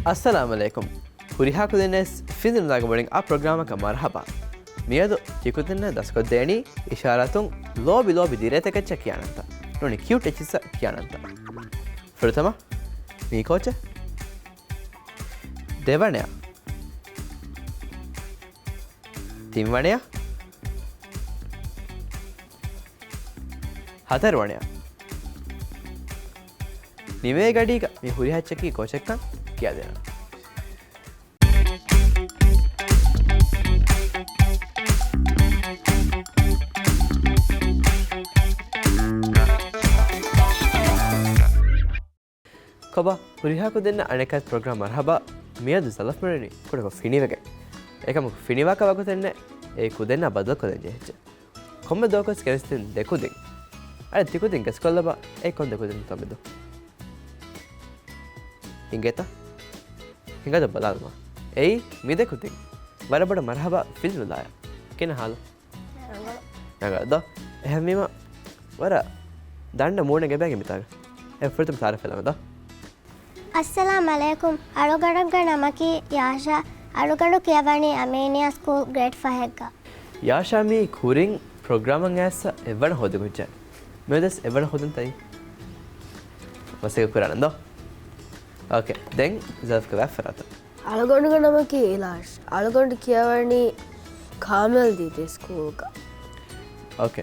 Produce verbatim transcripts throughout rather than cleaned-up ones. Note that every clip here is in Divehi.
އައްސަލާމު ޢަލައިކުމް. ހުރިހާ ކުދިންނަށް ފިލްމުލާގެ މުޅިން އާ ޕްރޮގްރާމަކަށް މަރުޙަބާ. މިއަދު ތިކުދިންނަށް ދަސްކޮށްދޭނީ އިޝާރާތުން ލޯބި ލޯބި ދިރޭތަކެއްޗެއް ކިޔާނަންތަ؟ ނޫނީ ކިއުޓް އެއްޗިއްސަށް ކިޔާނަންތަ؟ ފުރަތަމަ، މީ ކޯޗެއް؟ ދެވަނަޔަށް؟ ތިންވަނަޔަށް؟ ހަތަރުވަނަޔަށް؟ ނިމޭ ގަޑީގަ މި ހުރިހާ އެއްޗަކީ ކޯޗެއްކަން ކިޔާދޭނަން. ކޮބާ، ހުރިހާ ކުދިންނަށް އަނެއްކާވެސް ޕްރޮގްރާމަށް މަރުޙަބާ. މިއަދު ޒަލަފް މިއުޅެނީ ކުޑަކޮށް ފިނިވެގެން. އެކަމަކު ފިނިވާކަށް ވަގުތެއް ނެތް. އެއީ ކުދިންނާ ބަދަލުކޮށްލަން ޖެހިއްޖެ. ކޮންމެ ދުވަހަކުވެސް ގެނެސްދިން ދެ ކުދިން. އަދި ތިކުދިން ގެސްކޮށްލަބަ، އެއީ ކޮން ދެ ކުދިންތޯ މެދު؟ އިނގޭތަ؟ ހިނގާދޯ ބަލާލަމާ. އެއީ މި ދެ ކުދިން. ވަރަށް ބޮޑަށް މަރުޙަބާ ފިލްމުލާޔަށް. ކިހިނެއް ހާލު؟ ރަނގަޅު. ރަނގަޅު ދޯ؟ އެހެންވީމަ ވަރަށް ދަންނަ މޫނެއް ގެބޭގެ މިތާގަ. އެ ފުރަތަމަ ތައާރަފް ވެލަމާ ދޯ. އައްސަލާމް ޢަލައިކުމް. އަޅުގަނޑުގެ ނަމަކީ ޔާޝާ. އަޅުގަނޑު ކިޔަވަނީ އަމީނިއާ ސްކޫލް ގްރޭޑް ފަހެއްގަ. ޔާޝާ މީ ކުރިން ޕްރޮގްރާމަށް އައިސް އެއްވަނަ ހޯދި ކުއްޖެއް. މިއަދުވެސް އެއްވަނަ ހޯދުންތައް މަސައްކަތް ކުރާނަން ދޯ. އޯކޭ. ދެން ޒަލަފްގެ ވާހަކަ ފަރާތުން. އަޅުގަނޑުގެ ނަމަކީ އިލާޝް. އަޅުގަނޑު ކިޔަވަނީ ކާމިލް ދީދީ ސްކޫލްގަ. އޯކޭ.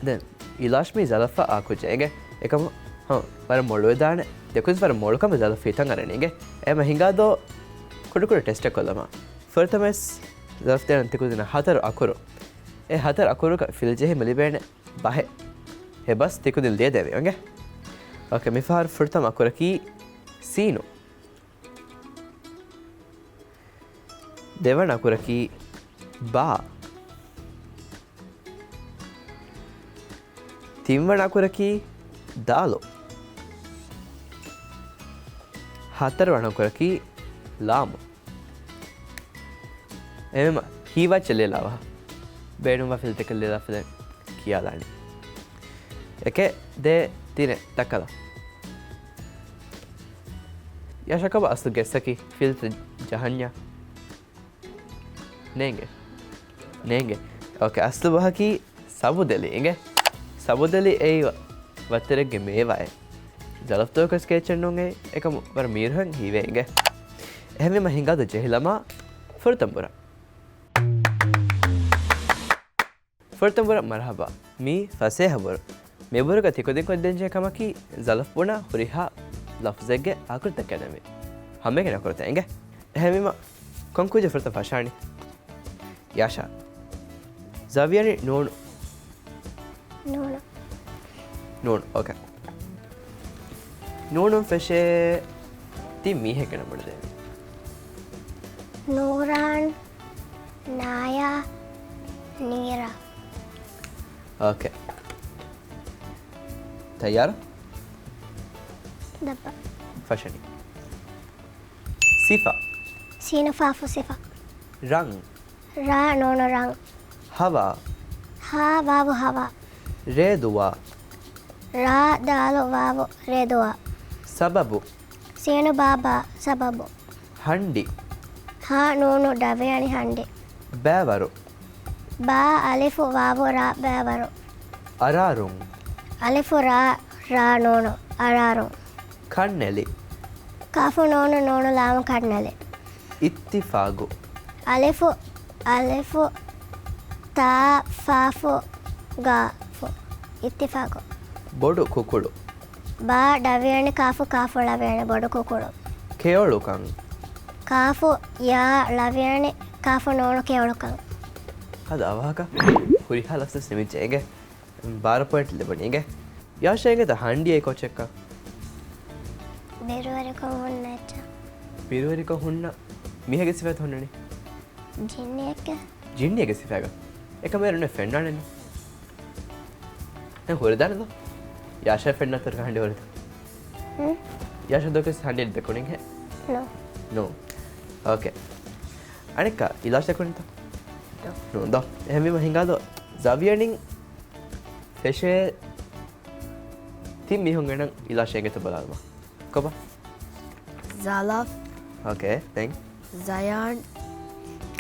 ދެން އިލާޝް މީ ޒަލަފްއާ އާ ކުއްޖެއް އިނގޭ. އެކަމު، ހަ، ވަރަށް މޮޅުވެދާނެ. ދެ ކުދިން ވަރަށް މޮޅު ކަމަށް ޒަލަފް ހިތަށް އަރަނީ އިނގޭ. އެހެންވީމަ ހިނގާދޯ ކުޑަކުޑަ ޓެސްޓެއް ކޮށްލަމާ. ފުރަތަމަވެސް ޒަލަފް ދޭނަން ތިކުދިންނަށް ހަތަރު އަކުރު. އެ ހަތަރު އަކުރުގަ ފިލް ޖެހީމަ ލިބޭނެ ބަހެއް. އެ ބަސް ތިކުދިން ލިޔެދެވި އިނގޭ. އޯކޭ، މިފަހަރު ފުރަތަމަ އަކުރަކީ ސީނު. ދެވަނަ އަކުރަކީ ބާ. ތިންވަނަ އަކުރަކީ ދާލު. ހަތަރުވަނަ އަކުރަކީ ލާމު. އެހެންވީމަ ހީވާ ޗެލެލާވާ. ބޭނުންވާ ފިލްތަކެއް ލިޔެލާފަ ދެން ކިޔާލާނީ. އެކެއް، ދޭއް، ތިނެއް، ދައްކަލާ. ޔާޝާ ކޮބާ އަސްލު ގެއްސަކީ ފިލްތައް ޖަހަންޏާ؟ ނޭނގެ. ނޭނގެ. އޯކޭ، އަސްލު ބަހަކީ ސަބުދެލި އިނގޭ. ސަބުދެލި އެއީ ވަ-، ވައްތަރެއްގެ މޭވާއެއް. ޒަލަފް ދުވަހަކުވެސް ކޭޗެއް ނޫން އެއީ. އެކަމު ވަރަށް މީރުހެން ހީވޭ އިނގޭ. އެހެންވީމަ ހިނގާދޯ ޖެހިލަމާ ފުރަތަމަ ބުރަ. ފުރަތަމަ ބުރަ މަރުޙަބާ. މީ ފަސޭހަ ބުރު. މި ބުރުގަ ތިކުދިން ކޮށްދޭންޖެހޭ ކަމަކީ ޒަލަފް ބުނާ ހުރިހާ ލަފްޒެއްގެ އަކުރުތަކެއް ނަމެއް. ހަމައެކަނި އަކުރުތައް އިނގޭ. އެހެންވީމަ ކޮން ކުއްޖެއް ފުރަތަމަ ފަށާނީ؟ ޔާޝާ. ޒަވިޔަނި ނޫނު. ނޫނު. ނޫނު، އޯކޭ. ނޫނުން ފެށޭ ތިން މީހެއްގެ ނަން ބުނެދޭން. ނޫރާން، ނާޔާ، ނީރާ. އޯކޭ. ތައްޔާރަ؟ ދައްބަ. ފަށަނީ. ސިފަ. ސީނު ފާފު ސިފަ. ރަން. ރާ ނޫނު ރަން. ހަވާ. ހާ ވާވު ހަވާ. ރޭދުވާ. ރާ ދާލު ވާވު ރޭދުވާ. ސަބަބު. ސީނު ބާ ބާ ސަބަބު. ހަންޑި. ހާ ނޫނު ޑަވިޔަނި ހަންޑި. ބައިވަރު. ބާ އަލިފު ވާވު ރާ ބައިވަރު. އަރާރުން. އަލިފު ރާ، ރާ ނޫނު، އަރާރުން. ކަންނެލި. ކާފު ނޫނު ނޫނު ލާމު ކަންނެލި. އިއްތިފާގު. އަލިފު، އަލިފު، ތާ، ފާފު، ގާފު. އިއްތިފާގު. ބޮޑު ކުކުޅު. ބާ ޑަވިޔަނި ކާފު ކާފު ޅަވިޔަނި ބޮޑު ކުކުޅު. ކެޔޮޅުކަން. ކާފު ޔާ ޅަވިޔަނި ކާފު ނޫނު ކެޔޮޅުކަން. ހަދާ އަވަހަކަށް ހުރިހާ ލަފްޒެއް ނިމިއްޖެ އިނގޭ. ބާރަ ޕޮއިންޓް ލިބުނީ އިނގޭ. ޔާޝާ އިނގޭތަ ހަންޑިއޭ ކޯޗެއްކަން؟ ބިރުވެރިކޮށް ހުންނަ އެއްޗެއް. ބިރުވެރިކޮށް ހުންނަ މީހެއްގެ ސިފައެއް ހުންނަނީ؟ ޖިންނިއެއްގެ. ޖިންނިއެއްގެ ސިފައެއްގަ. އެކަމަށް އޭރުން ފެންނާނެއްނު. ދެން ހުރެދާނެ ދޯ. ޔާޝާ ފެންނަ ތަރު ހަނޑި ހުރެދާ. ހުން؟ ޔާޝާ ދޯ ކެސް ހަނޑި ދެކުނިން ހެ؟ ނޯ. ނޯ. އޯކޭ. އަނެއްކާ އިލާޝް ދެކުނިތަ؟ ނޯ. ނޯ ދޯ. އެހެންވީމަ ހިނގާ ދޯ. ޒަވިޔަނިން ފެށޭ ތިން މީހުންގެ ނަން އިލާޝް އެނގޭތަ ބަލާލަމާ. ކޮބާ؟ ޒަލަފް، އޯކޭ، ދެން؟ ޒަޔާން.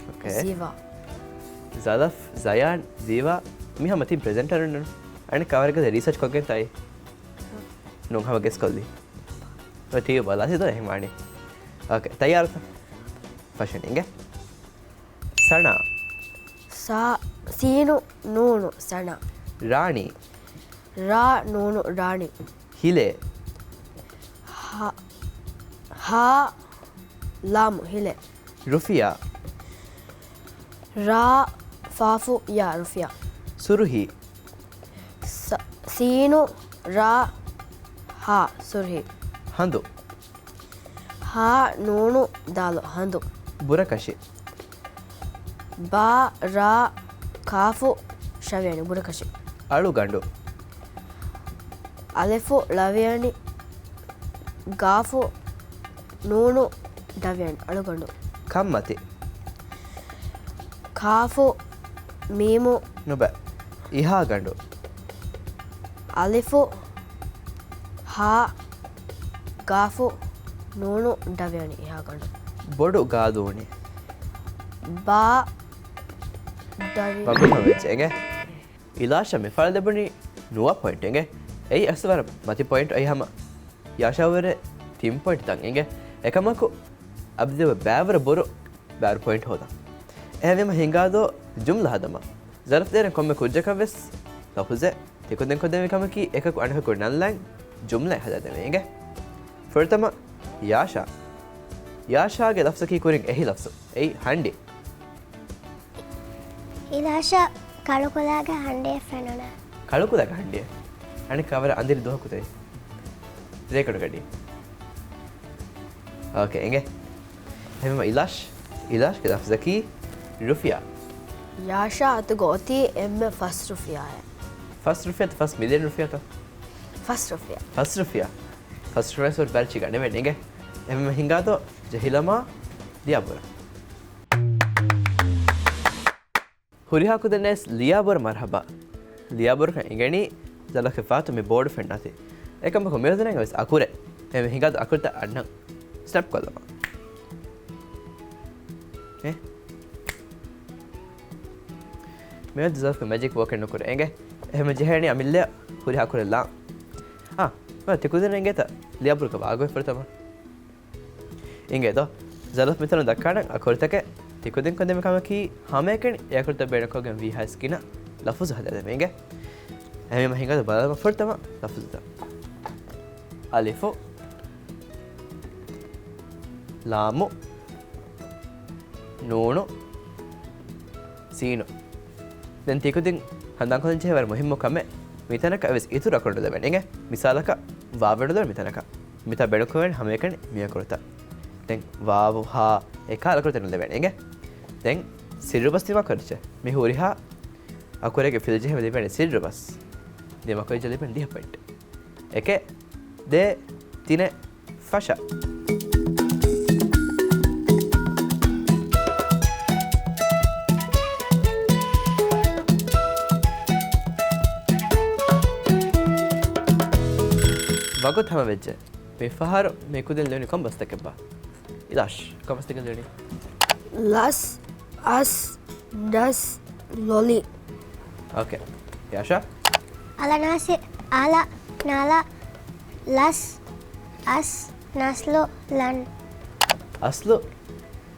އޯކޭ. ޒީވާ. ޒަލަފް، ޒަޔާން، ޒީވާ. މި ހަމަ ތިން ޕްރެޒެންޓަރުން. އަނެއް ކަވަރެއްގަ ރީސަރޗް ކޮށްގެން ތާއީ. ނޫން ހަމަ ގެސް ކޮށްލީ. ޓީވީ ބަލާތީ ދޯ އެހެން ވާނީ. އޯކޭ، ތައްޔާރުތަ؟ ފަށަން އިނގޭ. ސަނާ. ސާ، ސީނު، ނޫނު، ސަނާ. ރާނީ. ރާ، ނޫނު، ރާނީ. ހިލޭ. ހާ، ހާ، ލާމު، ހިލޭ. ރުފިޔާ. ރާ، ފާފު، ޔާ، ރުފިޔާ. ސުރުހީ. ސ-، ސީނު، ރާ، ހާ، ސުރުހީ. ހަނދު. ހާ، ނޫނު، ދާލު، ހަނދު. ބުރަކަށި. ބާ، ރާ، ކާފު، ށ ވިޔަނި، ބުރަކަށި. އަޅުގަނޑު. އަލިފު، ޅ ވިޔަނި، ގާފު، ނޫނު، ޑ ވިޔަނި، އަޅުގަނޑު. ކަންމަތި. ކާފު، މީމު. ނުބަ. އިހާގަނޑު. އަލިފު، ހާ، ގާފު، ނޫނު، ޑ ވިޔަނި، އިހާގަނޑު. ބޮޑު ގާލޫނި. ބާ، ޑ ވިޔަނި. ވަގުތު ހަމަވެއްޖެ އިނގޭ. އިލާޝަށް މިފަހަރު ލެބުނީ ނުވަ ޕޮއިންޓް އިނގޭ. އެއީ އަސްލު ވަރަށް މަތި ޕޮއިންޓް. އެއީ ހަމަ ޔާޝާއަށްވުރެ ތިން ޕޮއިންޓް ދަން އިނގޭ. އެކަމަކު އަބަދުވެސް ބައިވަރު ބުރު ބައިވަރު ޕޮއިންޓް ހޯދަން. އެހެންވީމަ ހިނގާދޯ ޖުމްލަ ހަދަމާ. ޒަރަފް ދޭނެ ކޮންމެ ކުއްޖަކަށްވެސް ލަފުޒެއް ތިކުދިން ކޮށްދެއްވި ކަމަކީ އެކަކު އަނެކަކު ނަންލަން ޖުމްލައެއް ހަދާދެވޭ އިނގޭ. ފުރަތަމަ ޔާޝާ. ޔާޝާގެ ލަފްޒަކީ ކުރިން އެހި ލަފްޒު. އެއީ ހަނޑި. އިލާޝަށް ކަޅުކުލައިގެ ހަނޑިއެއް ފެނުނާ. ކަޅުކުލައިގެ ހަނޑިއެއް؟ އަނެއްކާވަރަށް އަނދިރި ދުވަހަކު ތެރޭ. ރޭކަޑުގަޑި. އޯކޭ، އިނގޭ. އެހެންވީމަ އިލާޝް، އިލާޝްގެ ލަފްޒަކީ ރުފިޔާ. ޔާޝާ އަތުގަ އޮތީ އެންމެ ފަސް ރުފިޔާއެއް. ފަސް ރުފިޔާތަ ފަސް މިލިއަން ރުފިޔާތަ؟ ފަސް ރުފިޔާ. ފަސް ރުފިޔާ. ފަސް ރުފިޔާ ސޯރި ބަލަ ޗިގަނޑެވެން އިނގޭ. އެހެންވީމަ ހިނގާދޯ ޖެހިލަމާ ލިޔާބުރަ. ހުރިހާ ކުދިންނަށް ލިޔާބުރަ މަރުހަބާ. ލިޔާބުރަކަށް އިނގެނީ ޒަލަފްގެ ފާތު މި ބޯޑު ފެންނާތީ. އެކަމަކު މިއުޒުނެން ވެސް އަކުރެއް. އެ ހިނގާދޯ އަކުރުތައް އަންނަން. ސްނެޕް ކޮށްލަމާ. އެ؟ މިއަދު ޒަލަފްގެ މެޖިކް ވޯކެއް ނުކުރޭ އިނގޭ. އެހެން ޖެހޭނީ އަމިއްލަ ހުރިހާ ކުރެއް ލާން. އާ، ތި ކުދިން އިނގޭތަ؟ ލިޔާބުރަކަށް ވާގޮތް ފުރަތަމަ. އިނގޭތޯ؟ ޒަލަފް މިތަނުން ދައްކާނަން އަކުރުތަކެއް ތިކުދިން ކޮށްދެއްވި ކަމަކީ ހަމައެކަނި އެ އަކުރުތައް ބޭނުންކޮށްގެން ވީހާވެސް ގިނަ ލަފުޒު ހަދާދެވޭ އިނގޭ. އެހެންވީމަ ހިނގާދޯ ބަލަމާ ފުރަތަމަ ލަފުޒުތައް. އަލިފު، ލާމު، ނޫނު، ސީނު. ދެން ތިކުދިން ހަނދާންކޮށްލަން ޖެހޭ ވަރަށް މުހިއްމު ކަމެއް، މިތަނަކަށް އެއްވެސް އިތުރު އަކުރެއް ނުލެވޭނެ އިނގޭ. މިސާލަކަށް ވާވެއް ނުލެވޭނެ މިތަނަކަށް. މިތާ ބޭނުންކުރެވޭނެ ހަމައެކަނި މި އަކުރުތައް. ދެން ވާވު، ހާ، އެކަހަލަ އަކުރުތައް ނުލެވޭނެ އިނގޭ. ދެން ސިއްރު ބަސް ދިމާކުރައްޗޭ. މި ހުރިހާ އަކުރެއްގެ ފިލިޖެހުމަށް ލިބޭނެ ސިއްރު ބަސް. ދިމާކުރައްޗޭ ލިބޭނެ ދިހަ ޕޮއިންޓް. އެކެއް، ދޭއް، ތިނެއް، ފަށަ. ވަގުތު ހަމަވެއްޖެ. މިފަހަރު މި ކުދިން ލިޔުނީ ކޮން ބަސްތަކެއްބާ؟ އިލާޝް، ކޮން ބަސްތަކެއް ލިޔުނީ؟ ލަސް، އަސް، ނަސް، ލޮލި. އޯކޭ. ޔާޝާ؟ އަލަނާސި، އަލަ، ނަލަ، ލަސް، އަސް، ނަސްލު، ލަން. އަސްލު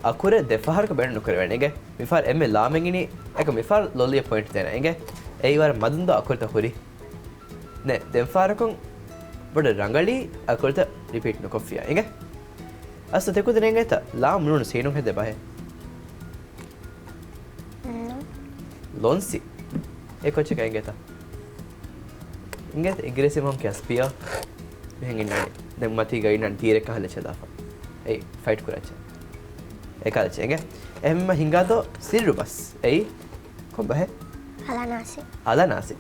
އަކުރެއް ދެފަހަރަކަށް ބޭނުން ނުކުރެވޭނެ އިނގޭ. މިފަހަރު އެންމެ ލާމެއް އިނީ، އެކަމް މިފަހަރު ލޮލިއަށް ޕޮއިންޓް ދޭނަ އިނގޭ. އެއީ ވަރަށް މަދުން ދޯ އަކުރުތައް ހުރީ. ނެ، ދެން ފަހަރަކުން ބޮޑަށް ރަނގަޅީ އަކުރުތައް ރިޕީޓް ނުކޮށްފިޔާ އިނގޭ. އަސްލު ތިކުދިން އިނގޭތަ ލާމު ނޫނު ސީނުން ހެދޭ ބަހެއް؟ ނޫން. ލޮންސި. އެ ކޮއްޗަކަށް އިނގޭތަ؟ އިނގޭތަ އިނގިރޭސި މަހުން ކިޔާ ސްޕިއާ؟ މިހެން އިންނާނެ. ދެން މަތީގަ އިންނާނެ ތީރެއް ކަހަލަ އެއްޗެއް ދާފަ. އެއީ ފައިޓް ކުރާ އެއްޗެއް. އެކަހަލަ އެއްޗެއް އިނގޭ. އެހެންމަ ހިނގާދޯ ސިއްރު ބަސް. އެއީ ކޮން ބަހެއް؟ އަލަނާސި. އަލަނާސި.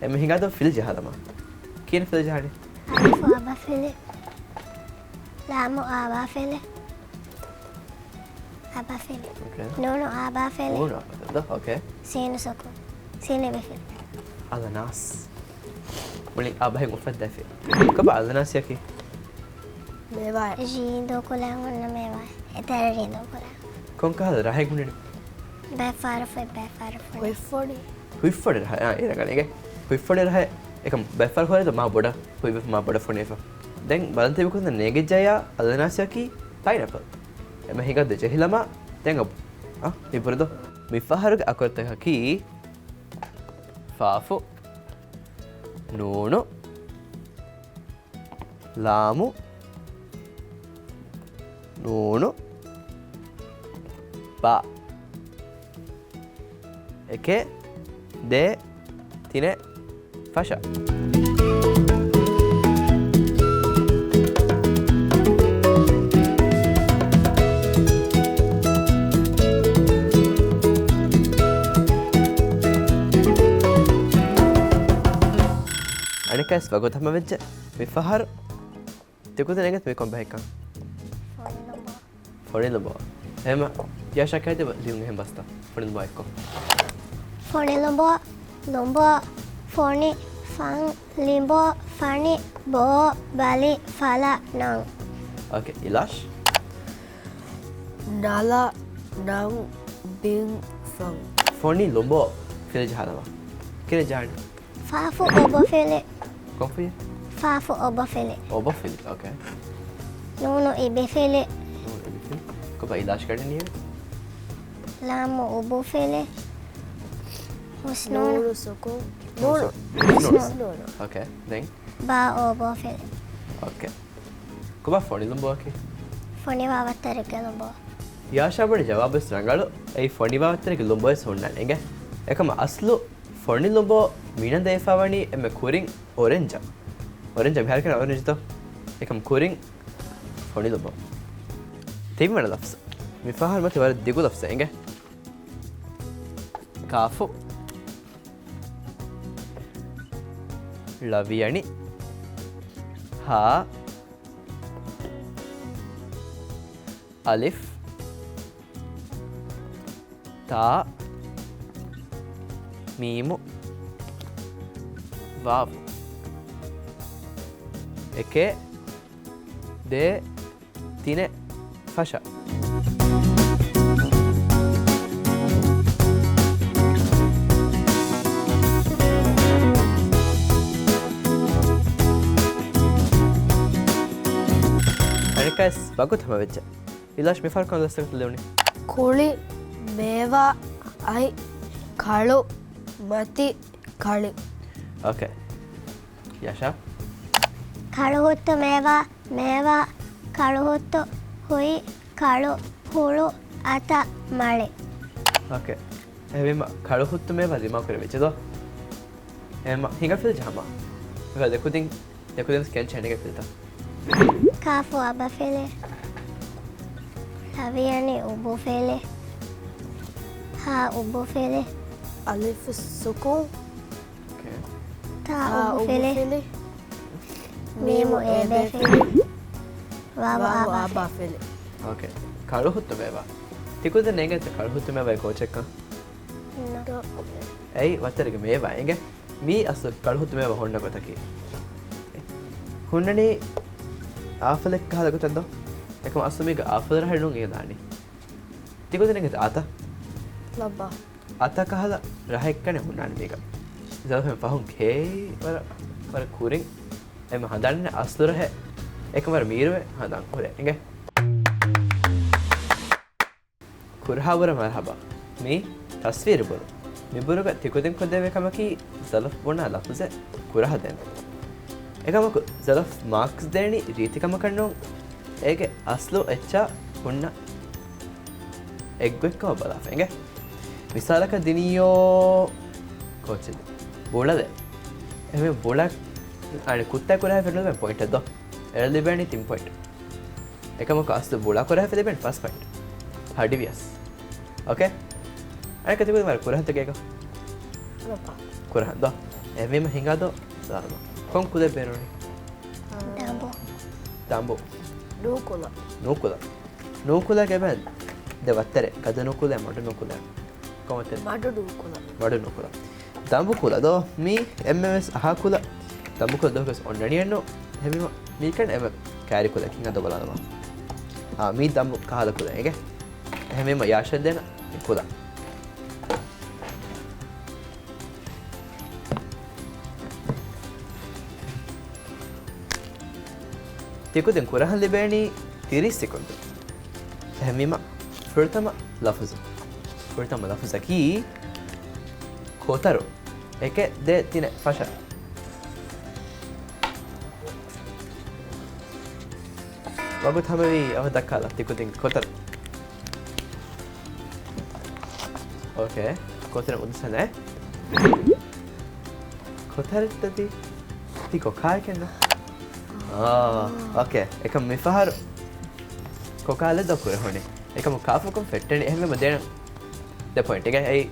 އެންމެ ހިނގާދޯ ފިލް ޖަހާލަމާ. ކިހިނެއް ފިލް ޖަހާނީ؟ އަލިފު އަބަފިލި. ލާމު އާބާފިލި. އަބަފިލި. އޯކޭ. ނޫނު އާބާފިލި. ނޫނު އާބާފިލި. އޯކޭ. ސީނު ސުކުން. ސީނު އިބިފިލި. އަލަނާސް. މުޅި އާ ބަހެއް އުފައްދައިފި. ކޮބާ އަލަނާސްއަކީ؟ މޭވާއެއް. ޖީން ދޫކޮށްލަން އޮންނަ މޭވާއެއް. އެތެރެ ރިނދުން ކުރާ. ކޮން ކަހަލަ ރަހެއް ހުންނަނީ؟ ބައެއް ފަހަރު ފޮތް، ބައެއް ފަހަރު ފޮނި. ހުތްފޮނި. ހުތްފޮނި ރަހެއް، އާ، އޭނަ ގަނެގެ. ހުތްފޮނި ރަހެއް، އެކަމް ބައެއް ފަހަރު ހުރޭ ދޯ މާ ބޮޑަށް، ހުތްވެފަ މާ ބޮޑަށް ފޮނިވެފަ. ދެން ބަލަން ތިބި ކުން ނޭގެއްޖަޔާ އަލަނާސިއަކީ ޕައިނަޕަލް. އެމަ ހިނގަ ދެ ޖެހިލަމާ، ދެން އަ، އާ، މި ބުރަދޯ. މި ފަހަރުގެ އަކުރުތަކަކީ ފާފު، ނޫނު، ލާމު، ނޫނު، ބާ. އެކެއް، ދޭ، ތިނެއް، ފަށަ. އަނެއްކާވެސް ވަގުތު ހަމަވެއްޖެ. މި ފަހަރު ތިކުދިން އެނގޭތަ މީ ކޮން ބަހެއްކަން؟ ފޮނި ލޮނބޯ. ފޮނި ލޮނބޯ. އެހެމަ ޔާޝާ ކައިދެބަ ލިޔުން އެހެން ބަސްތައް. ފޮނި ލޮނބޯ އެއްކޮށް. ފޮނި ލޮނބޯ، ލޮނބޯ، ފޮނި، ފަން، ލިނބޯ، ފަނި، ބޯ، ބަލި، ފަލަ، ނަން. އޯކޭ، އިލާޝް. ނަލަ، ނަން، ބިން، ފަން. ފޮނި ލޮނބޯ ފިލި ޖަހާލަވާ. ކިރެ ޖާން. ފާފު އޮބޮފިލި. ކޮންފި؟ ފާފު އޮބޮފިލި. އޮބޮފިލި، އޯކޭ. ނޫނު އިބިފިލި. ނޫނު އިބިފިލި. ކޮބާ އިލާޝް ކަޑެން ނިޔެވި؟ ލާމު އުބުފިލި. ހުސްނޫނު. ނޫނު ސުކޫން. ނޫނު. ހުސްނޫނު. ހުސްނޫނު. އޯކޭ، ދެން؟ ބާ އޮބޮފިލި. އޯކޭ. ކޮބާ ފޮނި ލޮނބޯއަކީ؟ ފޮނިވާ ވައްތަރެއްގެ ލޮނބޯ. ޔާޝާ ބުނި ޖަވާބުވެސް ރަނގަޅު. އެއީ ފޮނިވާ ވައްތަރެއްގެ ލޮނބޯވެސް ހުންނާނެ އިނގޭ. އެކަމަ އަސްލު ފޮނި ލޮނބޯ މިނަން ދެވިފަ ވަނީ އެންމެ ކުރިން އޮރެންޖަށް. އޮރެންޖަށް މިހާރު ކިޔަން އޮރެންޖް ދޯ؟ އެކަމަ ކުރިން ފޮނި ލޮނބޯ. ތިންވަނަ ލަފްޒު. މި ފަހަރު މަތި ވަރަށް ދިގު ލަފްޒެއް އިނގޭ. ކާފު. ޅަވިޔަނި. ހާ. އަލިފް. ތާ. މީމު. ވާވު. އެކެއް. ދޭ. ތިނެއް. ފަށަ. އަނެއްކާވެސް ވަގުތު ހަމަވެއްޖެ. އިލާޝް މި ފަހަރު ކޮން ލަފްޒަކަށް ލެވުނީ؟ ކުޅި، މޭވާ، އަތް، ކަޅު، މަތި، ކަޅި. އޯކޭ. ޔާޝާ؟ ކަޅުހުއްތު މޭވާ، މޭވާ، ކަޅުހުއްތު، ހުއި، ކަޅު، ހުޅު، އަތަށް، މަޅި. އޯކޭ. އެހެންވީމަ ކަޅުހުއްތު މޭވާ ދިމާކުރެވިއްޖެ ދޯ؟ އެހެންމަ ހިނގާ ފިލި ޖަހަމާ. އިނގާ ދެކުދިން، ދެކުދިން ކެންޗެ ހެނިގެ ފިލިތަ. ކާފު އަބަފިލި. ޅަވިޔަނި އުބުފިލި. ހާ އުބުފިލި. އަލިފު ސުކޫން. އޯކޭ. ތާ ތާ އުބުފިލި. އުބުފިލި. މީމު އޭބޭފިލި. ވާވު ވާވު އާބާފިލި. އާބާފިލި. އޯކޭ. ކަޅުހުއްތު މޭވާ. ތިކުދިން ނޭނގޭތަ ކަޅުހުއްތު މޭވާގެ ކޯޗެއްކަން؟ ނޯ. އެއީ ވައްތަރެއްގެ މޭވާ އިނގޭ. މީ އަސްލު ކަޅުހުއްތު މޭވާ ހުންނަ ގޮތަކީ. ހުންނަނީ އާފަލެއް ކަހަލަ ގޮތަށް ދޯ؟ އެކަމަ އަސްލު މީގަ އާފަލު ރަހަ ނޫން އިނގޭ ދާނީ. ތިކުދިން ނޭނގޭތަ އަތަ؟ ލައްބާ. އަތަ ކަހަލަ ރަހެއްކަނެ ހުންނާނެ މީގަ. ޒަލަފެން ފަހުން ކޭ ވަރަށް، ވަރަށް ކުރިން. އެމަ ހަނދާން އަސްލު ރަހެއް. އެކަމަ ވަރަށް މީރުވެ ހަނދާން ހުރޭ އިނގޭ. ކުރަހާ ބުރަ މަރްހަބާ. މީ ތަސްވީރު ބުރު. މި ބުރުގަ ތިކުދިން ކޮށްދެވޭ ކަމަކީ ޒަލަފް ބުނާ ލަފުޒެއް ކުރަހަ ދޭން. އެކަމަކު ޒަލަފް މާކްސް ދޭނީ ރީތިކަމަކަށް ނޫން. އޭގެ އަސްލު އެއްޗާ ހުންނަ އެއްގޮތްކަމަށް ބަލާފަ އިނގޭ. މިސާލަކަށް ދިނިއްޔޯ ކޯޗެއް ބުޅަލެއް. އެހެންވެ ބުޅަ އަނެއް ކުއްތާ ކުރަހައި ފެނުނު ޕޮއިންޓެއް ދޯ. އެރަށް ލިބޭނީ ތިން ޕޮއިންޓް. އެކަމަކު އަސްލު ބުޅާ ކުރާ ފިލިބެން ފަސް ޕޮއިންޓް. ހަޑިވިޔަސް. އޯކޭ؟ އަނެއްކާ ތިކުދިން ވަރަށް ކުރަހަންތަ ގޭގަ؟ ކުރަހަން ދޯ. އެހެންވީމަ ހިނގާ ދޯ ސާލަމާ. ކޮން ކުލައެއް ބޭނުނީ؟ ދަނބު. ދަނބު. ނޫކުލަ. ނޫކުލަ. ނޫކުލައިގެ އެބަ ދެ ވައްތަރެއް. ގަދަ ނޫކުލަ، މަޑު ނޫކުލަ. ކޮން ވައްތަރެއް؟ މަޑު ނޫކުލަ. މަޑު ނޫކުލަ. ދަނބު ކުލަ ދޯ؟ މީ އެންމެ ވެސް އަހާ ކުލަ. ދަނބު ކުލަ ދޯ ވެސް އޮންނަނީއެއްނު. އެހެންވީމަ މީކަން އެންމެ ކައިރި ކުލަ ކިނގ އަދަ ބަލާލަމާ. އާ، މީ ދަމު ކަހަލަ ކުލަ އިނގޭ. އެހެންވީމަ ޔާޝަށް ދޭނަ ކުލަ. ތިކުދިން ކުރަހަން ލިބޭނީ ތިރީސް ސެކަންޑު. އެހެންވީމަ ފުރަތަމަ ލަފުޒު. ފުރަތަމަ ލަފުޒަކީ ކޮތަރު. އެކެއް، ދޭއް، ތިނެއް، ފަށަ. ވަގުތު ހަމަވީ އަވަހަށް ދައްކާލަ ތިކުދިން ކޮތަރު. އޯކޭ. ކޮތަރު އުދުސަނެ. ކޮތަރެއްތަ ތީ؟ ތީ ކޮކާއެކެއްނު؟ އާ، އޯކޭ. އެކަމް މިފަހަރު ކޮކާލެއް ދޯ ކުރެހުނީ. އެކަމު ކާފަކުން ފެއްޓެނީ އެހެންވީމަ ދޭނަ ދެ ޕޮއިންޓް. އިނގޭ އެއީ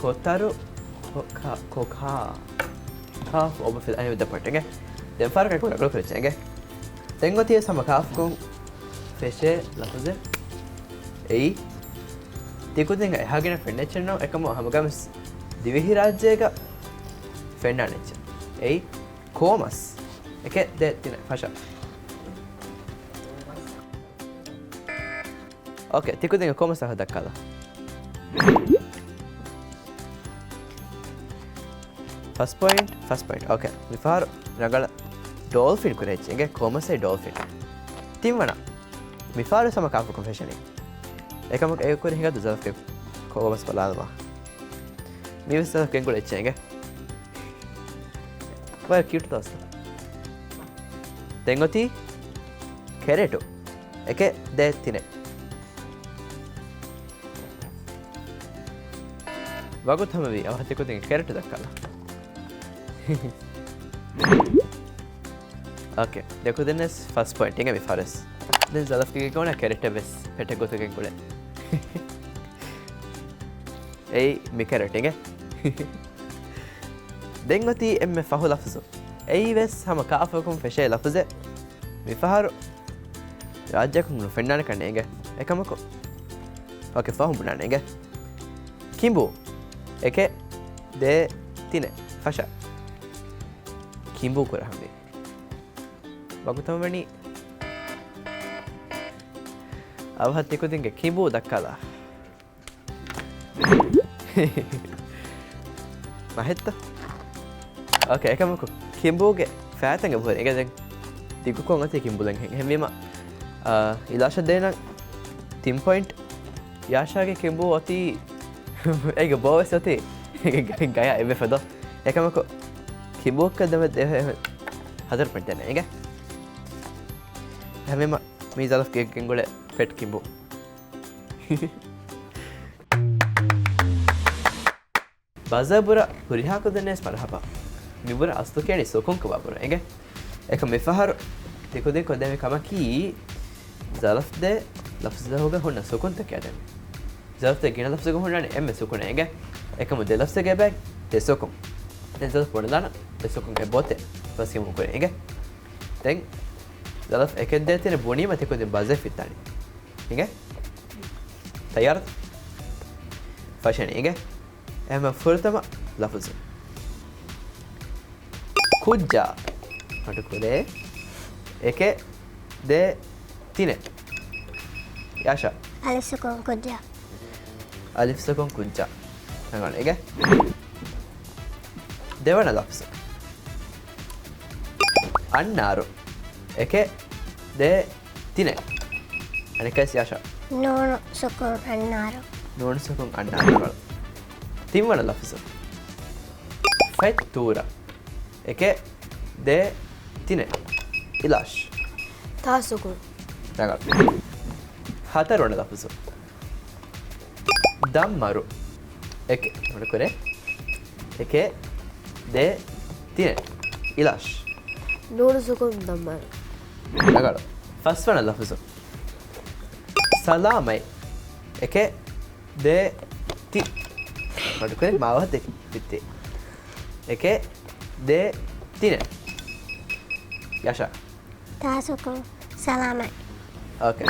ކޮތަރު ކޮ-، ކާ-، ކޮކާ. ކާފު އޮބަ ފިލަ އެހެންވީމަ ދެ ޕޮއިންޓް. އިނގޭ ދެން ފަހަރަކަށް ކުރަ ރަނގަޅު ކުރެއްޗެ އިނގޭ. ދެން އޮތީ ހަމަ ކާފަކުން ފެށޭ ލަފުޒެއް. އެއީ ތިކުދިން އެހާގިނަ ފެންނެއްޗެއްނު އެކަމު ހަމަގަމިސް ދިވެހިރާއްޖޭގަ ފެންނާނެއްޗެއް. އެއީ ކޯމަސް. އެކެއް ދޭއް ތިނެއް ފަށަ. އޯކޭ، ތިކުދިން ކޯމަސް އަހަ ދައްކާލަ. ފަސް ޕޮއިންޓް، ފަސް ޕޮއިންޓް. އޯކޭ، މިފަހަރު ރަނގަޅަށް ޑޯލްފިން ކުރެއްޗި. އިނގޭ ކޯމަސް އެ ޑޯލްފިން. ތިންވަނަ. މިފަހަރު ހަމަ ކާފަކުން ފެށެނީ. އެކަމަކު އެ ކުރި ހިނގަތު ޒަލަފްގެ ކޯމަސް ބަލާލަމާ. މީވެސް ޒަލަފް ގެންގުޅެއްޗެ އިނގޭ. ވަރަށް ކިއުޓް ދަސްތަ. ދެން އޮތީ ކެރެޓު. އެކެއް ދޭއް ތިނެއް. ވަގުތު ހަމަވީ އަވަހަށް ތިކުދިން ކެރެޓު ދައްކާލަ. އޯކޭ، ތިކުދިންނަސް ފަސް ޕޮއިންޓް އިނގޭ މިފަހަރުވެސް. ދެން ޒަލަފްގެ ގޮނަ ކެރެޓެއް ވެސް ޕެޓެއް ގޮތުގެން ގުޅޭ. އެއީ މި ކެރެޓް އިނގޭ. ދެން އޮތީ އެންމެ ފަހު ލަފުޒު. އެއީ ވެސް ހަމަ ކާފަކުން ފެށޭ ލަފުޒެއް. މިފަހަރު ރާއްޖެއަކުން ނުފެންނާނެ ކަންނޭނގެ. އެކަމަކު، އޯކޭ، ފަހު ބުނާނޭނގެ. ކިނބޫ. އެކެއް، ދޭއް، ތިނެއް، ފަށަ. ކިނބޫ ކުރަހަންވީ. ވަގުތު ހަމަވަނީ. އަވަހަށް ތިކުދިންގެ ކިނބޫ ދައްކާލާ. މަހެއްތަ؟ އޯކޭ، އެކަމަކު ކިނބޫގެ ފައިތަން އެބަހުރި އިނގޭ ދެން ދިގުކޮށް އޮތީ ކިނބޫލަން ހެން. އެހެންވީމަ، އާ، އިލާޝަށް ދޭނަން ތިން ޕޮއިންޓް. ޔާޝާގެ ކިނބޫ އޮތީ އޭގެ ބޯ ވެސް އޮތީ ގަޔާ އެބަ ފަދޯ. އެކަމަކު ކިނބޫއަކަށް ދެމެ-، ދެ-، ހަތަރު ޕޮއިންޓް ދޭނެ އިނގޭ. އެހެންވީމަ، މީ ޒަލަފްގެ ގެންގުޅޭ ޕެޓް ކިނބޫ. ބަޒާ ބުރަ ހުރިހާ ކުދިންނަސް މަރުހަބާ. މި ބުރަ އަސްލު ކިޔަނީ ސުކުން ކަމާ ބުރަ އިނގޭ. އެކަމް މިފަހަރު ތިކުދިން ކޮށްދެމި ކަމަކީ، ޒަލަފްދެ ލަފްޒުގަ ހުންނަ ސުކުންތަކެއް އަދެމި. ޒަލަފްދެ ގިނަ ލަފްޒުގަ ހުންނާނެ އެންމެ ސުކުނެއް އިނގޭ. އެކަމު ދެ ލަފްޒެއްގެ ބައެއް ދެ ސުކުން. ދެ ލަފްޒު ބުނެލާނަ ދެ ސުކުންގެ ބޯތެއް ފަސްކިޔުމު ކުރޭ އިނގޭ. ދެން ޒަލަފް އެކެއް ދޭއް ތިނެއް ބުނީމަ ތިކުދިން ބަޒާ ފިއްތާނީ. އިނގޭ؟ ތައްޔާރަ؟ ފަށަނީ އިނގޭ؟ އެހެންވީމަ ފުރަތަމަ ލަފުޒު. ކުއްޖާ. މަޑުކުރޭ. އެކެއް، ދޭއް، ތިނެއް. ޔާޝާ. އަލިފް ސުކުން ކުއްޖާ. އަލިފް ސުކުން ކުއްޖާ. ރަނގަޅު އިނގޭ. ދެވަނަ ލަފުޒު. އަންނާރު. އެކެއް، ދޭއް، ތިނެއް. އަނެއްކާވެސް ޔާޝާ. ނޫނު ސުކުން އަންނާރު. ނޫނު ސުކުން އަންނާރު. ތިންވަނަ ލަފުޒު. ފަތްތޫރަ. އެކެއް، ދޭއް، ތިނެއް. އިލާޝް. ތާ ސުކުން. ރަނގަޅު. ހަތަރުވަނަ ލަފުޒު. ދަންމަރު. އެކެއް. މަޑުކުރޭ. އެކެއް، ދޭއް، ތިނެއް. އިލާޝް. ނޫނު ސުކުން ދަންމަރު. ރަނގަޅު. ފަސްވަނަ ލަފުޒު. ސަލާމަތް. އެކެއް، ދޭއް، ތި. މަޑުކުރޭ މާވަހަށް ދެ ފިއްތި. އެކެއް، ދޭއް، ތިނެއް. ޔާޝާ. ތާ ސުކުން ސަލާމަތް. އޯކޭ.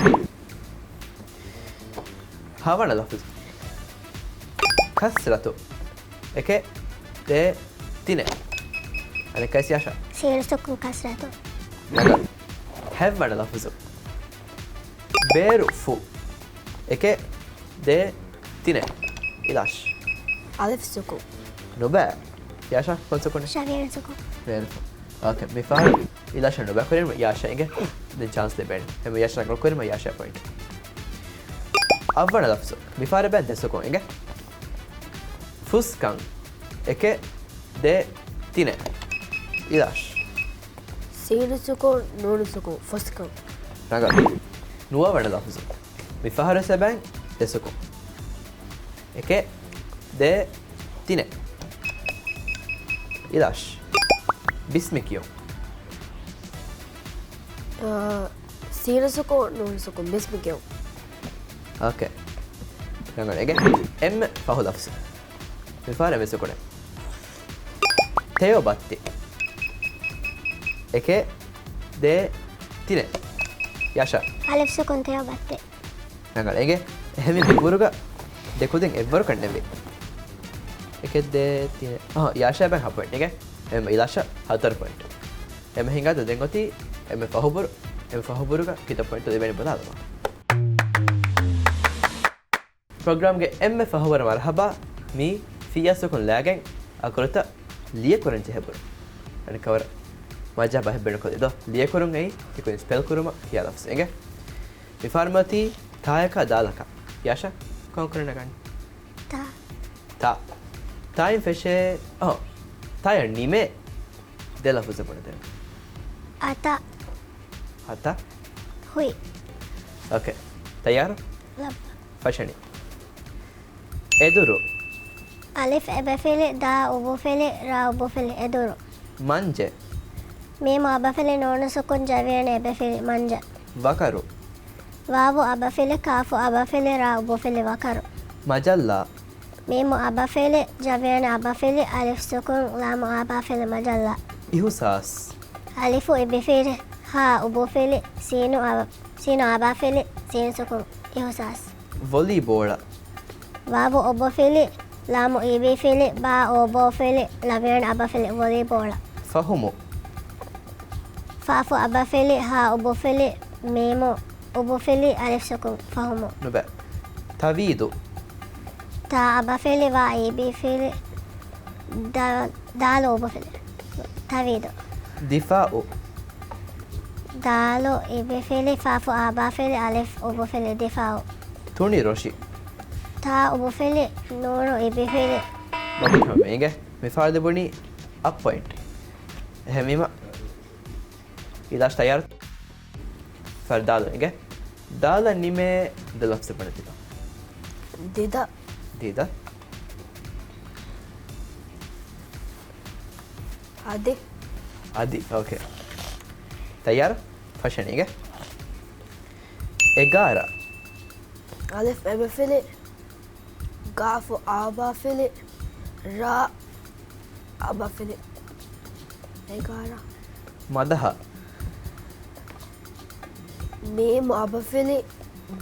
ހަވަނަ ލަފުޒު. ކަސްރަތު. އެކެއް، ދޭއް، ތިނެއް. އަނެއްކާވެސް ޔާޝާ. ސީނު ސުކުން ކަސްރަތު. ރަނގަޅު. ހަތްވަނަ ލަފުޒު. ބޭރު ފު. އެކެއް، ދޭ، ތިނެއް. އިލާޝް. އަލިފް ސުކުން. ނުބައި. ޔާޝާ، ކޮން ސުކުނެއް؟ ޝަވިޔަނި ސުކުން. ބޭރު ފު. އޯކޭ، މި ފަހަރު އިލާޝް ނުބައި ކުރިން ޔާޝާ އިނގޭ. ދެން ޗާންސް ލިބޭނެ. އެމެ ޔާޝާ ރަނގަޅު ކުރިން ޔާޝާ ޕޮއިންޓް. އަށްވަނަ ލަފްޒު. މި ފަހަރަށް ބައި ދެ ސުކުން އިނގޭ. ފުސްކަން. އެކެއް، ދޭ، ތިނެއް. އިލާޝް. ސީނު ސުކުން، ނޫނު ސުކުން، ފުސްކަން. ރަނގަޅު. ނުވަވަނަ ލަފްޒު. މި ފަހަރު ސެބައިން ދެ ސުކުން. އެކެއް، ދޭ، ތިނެއް. އިލާޝް. ބިސްމި ކިޔުން. އާ، ސީނު ސުކުން، ނޫނު ސުކުން، ބިސްމި ކިޔުން. އޯކޭ. ރަނގަޅު. އެނގޭ. އެންމެ ފަހު ލަފްޒު. މި ފަހަރު އެންމެ ސުކުނެއް. ތެޔޮ ބައްތި. އެކެއް، ދޭ، ތިނެއް. ޔާޝާ. އަލިފް ސުކުން ތެޔޮ ބައްތި. ރަނގަޅު. އެނގޭ. އެހެންވީ ދެ ބުރުގަ ދެ ކުދިން އެއްވަރުކަން ނެވި. އެކެއް، ދޭ، ތިނެއް. އަހަ، ޔާޝާ ބައި ހަ ޕޮއިންޓް. އެނގޭ. އެހެން އިލާޝާ ހަތަރު ޕޮއިންޓް. އެންމެ ހިނގާތަ ދެން އޮތީ އެންމެ ފަހު ބުރު، އެންމެ ފަހު ބުރުގަ ކިތައް ޕޮއިންޓް ލިބޭނެ ބަލާލަމާ. ޕްރޮގްރާމްގެ އެންމެ ފަހުވަރަށް މަރުހަބާ. މީ ފިޔާ ސުކުން ލާގެން އަކުރުތައް ލިޔެކުރަން ޖެހޭ ބުރު. އަނެއްކަވަރަށް މަޖާ ބަހެއް ބޭނުންކޮށްލި ދޯ. ލިޔެކުރުން އެއީ ތިކުދިން ސްޕެލް ކުރުމަށް ހިޔާ ލަފްޒު. އެނގޭ. މި ފާރުމަތީ ތާޔަކާ ދާލަކާ. ޔާޝާ، ކޮން ކުރިން ނަގާނީ؟ ތާ. ތާ. ތާއިން ފެށޭ، އަހަ، ތާޔަށް ނިމޭ ދެ ލަފުޒެއް ބުނެދެން. އަތަ. އަތަ. ހުއި. އޯކޭ. ތައްޔާރު؟ ލައްބަ. ފަށަނި. އެދުރު. އަލިފް އެބަފިލި، ދާ އުބުފިލި، ރާ އުބުފިލި، އެދުރު. މަންޖެ. މީމު އަބަފިލި، ނޫނު ސުކުން، ޖަވިޔަނި އެބަފިލި، މަންޖަ. ވަކަރު. ވާވު އަބަފިލި، ކާފު އަބަފިލި، ރާ އުބުފިލި، ވަކަރު. މަޖައްލާ. މީމު އަބަފިލި، ޖަވިޔަނި އަބަފިލި، އަލިފް ސުކުން، ލާމު އާބާފިލި، މަޖައްލާ. އިހުސާސް. އަލިފު އިބިފިލި، ހާ އުބުފިލި، ސީނު އަބަ-، ސީނު އާބާފިލި، ސީނު ސުކުން، އިހުސާސް. ވޮލީބޯޅަ. ވާވު އޮބޮފިލި، ލާމު އީބީފިލި، ބާ އޯބޯފިލި، ލަވިޔަނި އަބަފިލި، ވޮލީބޯޅަ. ފަހުމު. ފާފު އަބަފިލި، ހާ އުބުފިލި، މީމު އުބުފިލި، އަލިފް ސުކުން، ފަހުމު. ނުބައި. ތަވީދު. ތާ އަބަފިލި، ވާ އީބީފިލި، ދާ-، ދާލު އުބުފިލި. ތަވީދު. ދިފާއު. ދާލު އިބިފިލި، ފާފު އާބާފިލި، އަލިފް އުބުފިލި، ދިފާއު. ތުނި ރޮށި. ތާ އުބުފިލި، ނޫނު އިބިފިލި. މަގު ކަމެއް އިނގޭ. މި ފާލު ބުނީ އަށް ޕޮއިންޓް. އެހެންވީމަ، އިލާޝް ތައްޔާރު؟ ފަރު ދާލު އިނގޭ. ދާލަށް ނިމޭ ދެ ލަފްޒެއް ބުނެދީބަ. ދިދަ. ދިދަ. އަދި. އަދި، އޯކޭ. ތައްޔާރު؟ ފަށަނީގެ. އެގާރަ. އަލިފް އެބަފިލި، ގާފު އާބާފިލި، ރާ އަބަފިލި. އެގާރަ. މަދަހަ. މީމު އަބަފިލި،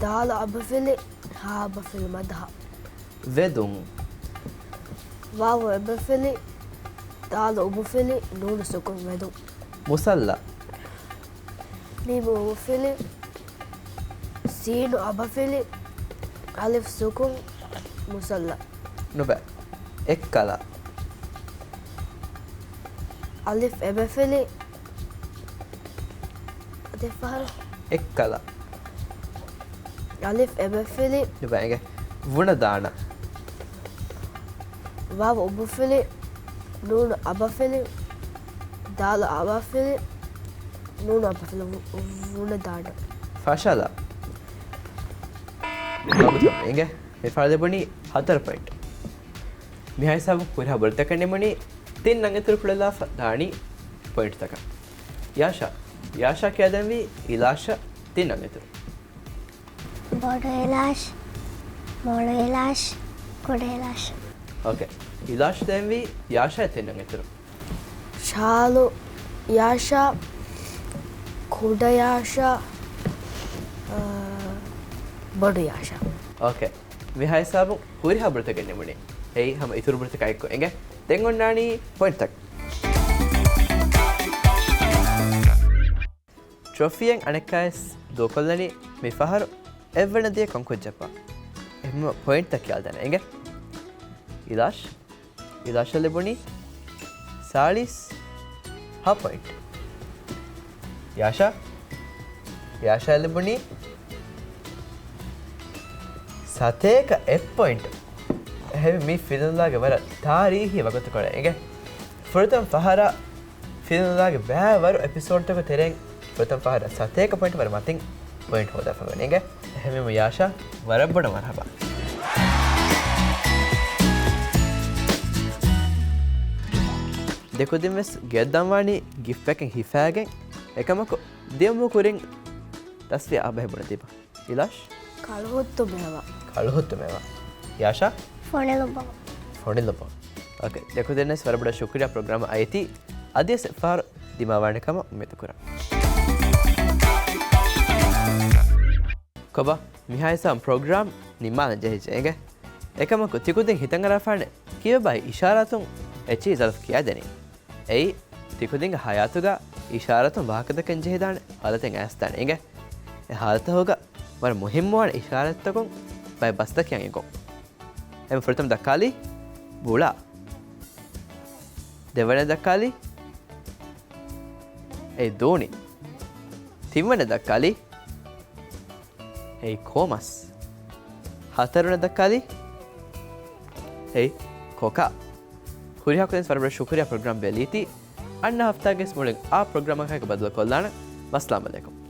ދާލު އަބަފިލި، ހާ އަބަފިލި، މަދަހަ. ވެދުން. ވާވު އެބަފިލި، ދާލު އުބުފިލި، ނޫނު ސުކުން، ވެދުން. މުސައްލަ. މީމު އުބުފިލި، ސީނު އަބަފިލި، އަލިފް ސުކުން، މުސައްލަ. ނުބައި. އެއްކަލަ. އަލިފް އެބަފިލި، ދެފަހަރު. އެއްކަލަ. އަލިފް އެބަފިލި. ނުބައިގެ. ވުނަދާނަ. ވާވު އުބުފިލި، ނޫނު އަބަފިލި، ދާލު އަބަފިލި، ނޫނު އަބަފިލި، ވު-، ވުނަދާނަ. ފަށަލަ. އިނގޭ. މި ފާލު ބުނީ ހަތަރު ޕޮއިންޓް. މިހާ ހިސާބުން ހުރިހާ ބުރުތަކަށް ނިމުނީ ތިން އަށް އިތުރު ކުޅެލާފަ ދާނީ ޕޮއިންޓްތަކަށް. ޔާޝާ، ޔާޝާ ކިޔާދެންވީ އިލާޝަށް ތިން އަށް އިތުރު. ބޮޑު އިލާޝް، މޮޅު އިލާޝް، ކުޑަ އިލާޝް. އޯކޭ. އިލާޝް ދެންވީ ޔާޝާ ތިން އަށް އިތުރު. ޝާލު، ޔާޝާ، ކުޑަ ޔާޝާ، އާ، ބޮޑު ޔާޝާ. އޯކޭ. މިހާ ހިސާބުން ހުރިހާ ބުރުތަކެއް ނިމުނީ. އެއީ ހަމަ އިތުރު ބުރުތަކާ އެއްކޮށް އިނގޭ. ދެން އޮންނާނީ ޕޮއިންޓްތައް. ޓްރޮފީއެއް އަނެއްކާވެސް ދޫކޮށްލަނީ މި ފަހަރު އެއްވަނަ ދިޔަ ކޮން ކުއްޖަކަށް؟ އެހެންވީމަ ޕޮއިންޓްތައް ކިޔާލަދޭނެ އިނގޭ. އިލާޝް، އިލާޝަށް ލިބުނީ ސާޅީސް ހަ ޕޮއިންޓް. ޔާޝާ، ޔާޝާ ލިބުނީ ސަތޭކަ އެއް ޕޮއިންޓް. އެހެންވީމަ މީ ފިލުންލާގެ ވަރަށް ތާރީހީ ވަގުތުކޮޅެއް އިނގޭ. ފުރަތަމަ ފަހަރަށް ފިލުންލާގެ ބައެއް ވަރު އެޕިސޯޑްތަކުގެ ތެރެއިން ފުރަތަމަ ފަހަރަށް ސަތޭކަ ޕޮއިންޓް ވަރަށް މަތިން ޕޮއިންޓް ހޯދާފަ ވަނީ އިނގޭ. އެހެންވީމަ ޔާޝާ، ވަރަށް ބޮޑަށް މަރުޙަބާ. ދެކުދިން ވެސް ގެއަށް ދަންވާނީ ގިފްޓް އެއް ހިފާގެން. އެކަމަކު ދިޔުމުގެ ކުރިން ތަސްފިޔާ އާ ބަހެއް ބުނެދީބަ. އިލާޝް؟ ކަޅުހުއްދު މޭވާ. ކަޅުހުއްދު މޭވާ. ޔާޝާ؟ ފޮނިލުބޯ. ފޮނިލުބޯ. އޯކޭ. ދެކުދިންނަށް ވަރަށް ބޮޑަށް ޝުކުރިއްޔާ ޕްރޮގްރާމަށް އައިތީ. އަދިވެސް އެއްފަހަރު ދިމާވާނެ ކަމަށް އުއްމީދު ކުރަން. ކޮބާ، މިހާ ހިސާބުން ޕްރޮގްރާމް ނިންމާލަން ޖެހިއްޖެ އިނގޭ. އެކަމަކު ތިކުދިން ހިތަށް އަރާފާނެ ކިޔަވާ އިޝާރާތުން އެއްޗެހި ޒަރުފް ކިޔާދެނީ. އެއީ، ތިކުދިންގެ ހަޔާތުގަ އިޝާރާތުން ވާހަކަދައްކަން ޖެހިދާނެ ހާލަތެއް އައިސްދާނެ އިނގޭ. އެ ހާލަތުގަ ވަރަށް މުހިއްމުވާނެ އިޝާރާތްތަކުން ބައެއް ބަސްތައް ކިޔަން އެނގުން. އެހެން ފުރަތަމަ ދައްކާލީ ބުޅާ. ދެވަނަ ދައްކާލީ އެ ދޫނި. ތިންވަނަ ދައްކާލީ އެއީ ކޯމަސް. ހަތަރުވަނަ ދައްކާލީ އެއީ ކޮކާ. ހުރިހާ ކުދިން ވަރަށް ބޮޑަށް ޝުކުރިއްޔާ ޕްރޮގްރާމް ބެލީތީ. އަންނަ ހަފްތާގެ މުޅިން އާ ޕްރޮގްރާމަކާއެކު ބަދަލުކޮށްލާނަން. އައްސަލާމް އަލައިކުމް.